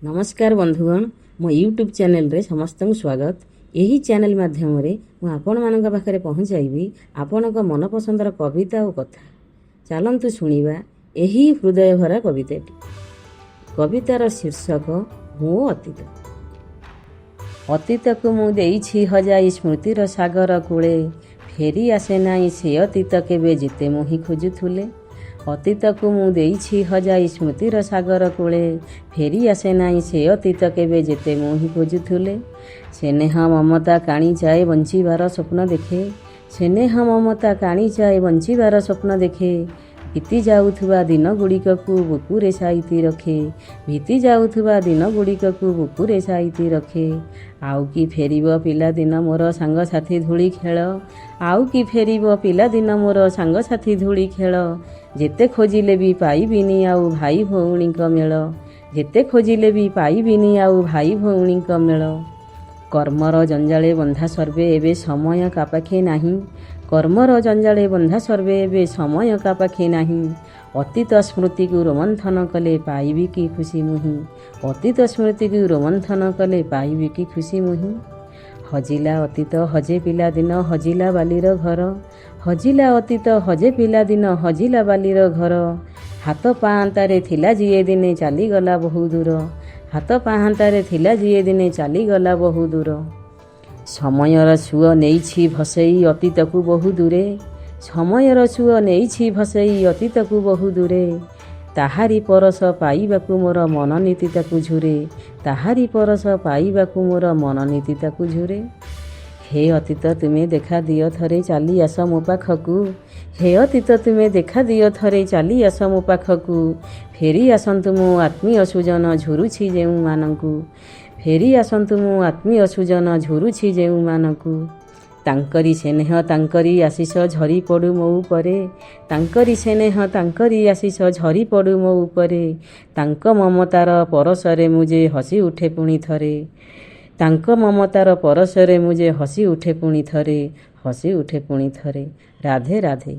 ନମସ୍କାର ବନ୍ଧୁଗଣ, ମୋ ୟୁଟ୍ୟୁବ୍ ଚ୍ୟାନେଲରେ ସମସ୍ତଙ୍କୁ ସ୍ୱାଗତ। ଏହି ଚ୍ୟାନେଲ ମାଧ୍ୟମରେ ମୁଁ ଆପଣମାନଙ୍କ ପାଖରେ ପହଞ୍ଚାଇବି ଆପଣଙ୍କ ମନପସନ୍ଦର କବିତା ଓ କଥା। ଚାଲନ୍ତୁ ଶୁଣିବା ଏହି ହୃଦୟଭରା କବିତାଟି। କବିତାର ଶୀର୍ଷକ ମୋ ଅତୀତ। ଅତୀତକୁ ମୁଁ ଦେଇଛି ହଜାଇ ସ୍ମୃତିର ସାଗର କୂଳେ। ଫେରି ଆସେ ନାହିଁ ସେ ଅତୀତ କେବେ, ଯେତେ ମୁହିଁ ଖୋଜୁଥିଲେ। ଅତୀତକୁ ମୁଁ ଦେଇଛି ହଜାଇ ସ୍ମୃତିର ସାଗର କୂଳେ। ଫେରି ଆସେ ନାହିଁ ସେ ଅତୀତ କେବେ, ଯେତେ ମୁହିଁ ଖୋଜୁଥିଲେ। ସ୍ନେହ ମମତା କାଣିଚାଏ ବଞ୍ଚିବାର ସ୍ୱପ୍ନ ଦେଖେ। ସ୍ନେହ ମମତା କାଣିଚାଏ ବଞ୍ଚିବାର ସ୍ୱପ୍ନ ଦେଖେ। ବିତି ଯାଉଥିବା ଦିନ ଗୁଡ଼ିକକୁ ବୁକୁରେ ସାଇତି ରଖେ। ବିତି ଯାଉଥିବା ଦିନ ଗୁଡ଼ିକକୁ ବୁକୁରେ ସାଇତି ରଖେ। ଆଉ କି ଫେରିବ ପିଲାଦିନ ମୋର ସାଙ୍ଗସାଥି ଧୂଳି ଖେଳ? ଆଉ କି ଫେରିବ ପିଲାଦିନ ମୋର ସାଙ୍ଗସାଥି ଧୂଳି ଖେଳ? ଯେତେ ଖୋଜିଲେ ବି ପାଇବିନି ଆଉ ଭାଇ ଭଉଣୀଙ୍କ ମେଳ। ଯେତେ ଖୋଜିଲେ ବି ପାଇବିନି ଆଉ ଭାଇ ଭଉଣୀଙ୍କ ମେଳ। କର୍ମର ଜଞ୍ଜାଳେ ବନ୍ଧା ସର୍ବେ, ଏବେ ସମୟ କା ପାଖେ ନାହିଁ। କର୍ମର ଜଞ୍ଜାଳେ ବନ୍ଧା ସର୍ବେ, ଏବେ ସମୟ କା ପାଖେ ନାହିଁ। ଅତୀତ ସ୍ମୃତିକୁ ରୋମନ୍ଥନ କଲେ ପାଇବି କି ଖୁସି ମୁହିଁ? ଅତୀତ ସ୍ମୃତିକୁ ରୋମନ୍ଥନ କଲେ ପାଇବି କି ଖୁସି ମୁହିଁ? ହଜିଲା ଅତୀତ, ହଜେ ପିଲାଦିନ, ହଜିଲା ବାଲିର ଘର। ହଜିଲା ଅତୀତ, ହଜେ ପିଲାଦିନ, ହଜିଲା ବାଲିର ଘର। ହାତ ପାହାନ୍ତାରେ ଥିଲା ଯିଏ ଦିନେ, ଚାଲିଗଲା ବହୁ ଦୂର। ହାତ ପାହାନ୍ତାରେ ଥିଲା ଯିଏ ଦିନେ, ଚାଲିଗଲା ବହୁ ଦୂର। ସମୟର ସୁଅ ନେଇଛି ଭସେଇ ଅତୀତକୁ ବହୁ ଦୂରେ। ସମୟର ସୁଅ ନେଇଛି ଭସେଇ ଅତୀତକୁ ବହୁ ଦୂରେ। ତାହାରି ପରଶ ପାଇବାକୁ ମୋର ମନ ନିତି ତାକୁ ଝୁରେ। ତାହାରି ପରଶ ପାଇବାକୁ ମୋର ମନ ନିତି ତାକୁ ଝୁରେ। ହେ ଅତୀତ, ତୁମେ ଦେଖା ଦିଅ ଥରେ, ଚାଲି ଆସ ମୋ ପାଖକୁ। ହେ ଅତୀତ, ତୁମେ ଦେଖା ଦିଅ ଥରେ, ଚାଲି ଆସ ମୋ ପାଖକୁ। ଫେରି ଆସନ୍ତୁ ମୋ ଆତ୍ମୀୟ ସ୍ୱଜନ, ଝୁରୁଛି ଯେଉଁମାନଙ୍କୁ। ଫେରି ଆସନ୍ତୁ ମୋ ଆତ୍ମୀୟ ସ୍ୱଜନ, ଝୁରୁଛି ଯେଉଁମାନଙ୍କୁ। ତାଙ୍କରି ସ୍ନେହ, ତାଙ୍କରି ଆଶିଷ ଝରି ପଡ଼ୁ ମୋ ଉପରେ। ତାଙ୍କରି ସ୍ନେହ, ତାଙ୍କରି ଆଶିଷ ଝରି ପଡ଼ୁ ମୋ ଉପରେ। ତାଙ୍କ ମମତାର ପରଶରେ ମୁଁ ଯେ ହସି ଉଠେ ପୁଣି ଥରେ। ତାଙ୍କ ମମତାର ପରଶରେ ମୁଁ ଯେ ହସି ଉଠେ ପୁଣି ଥରେ, ହସି ଉଠେ ପୁଣି ଥରେ। ରାଧେ ରାଧେ।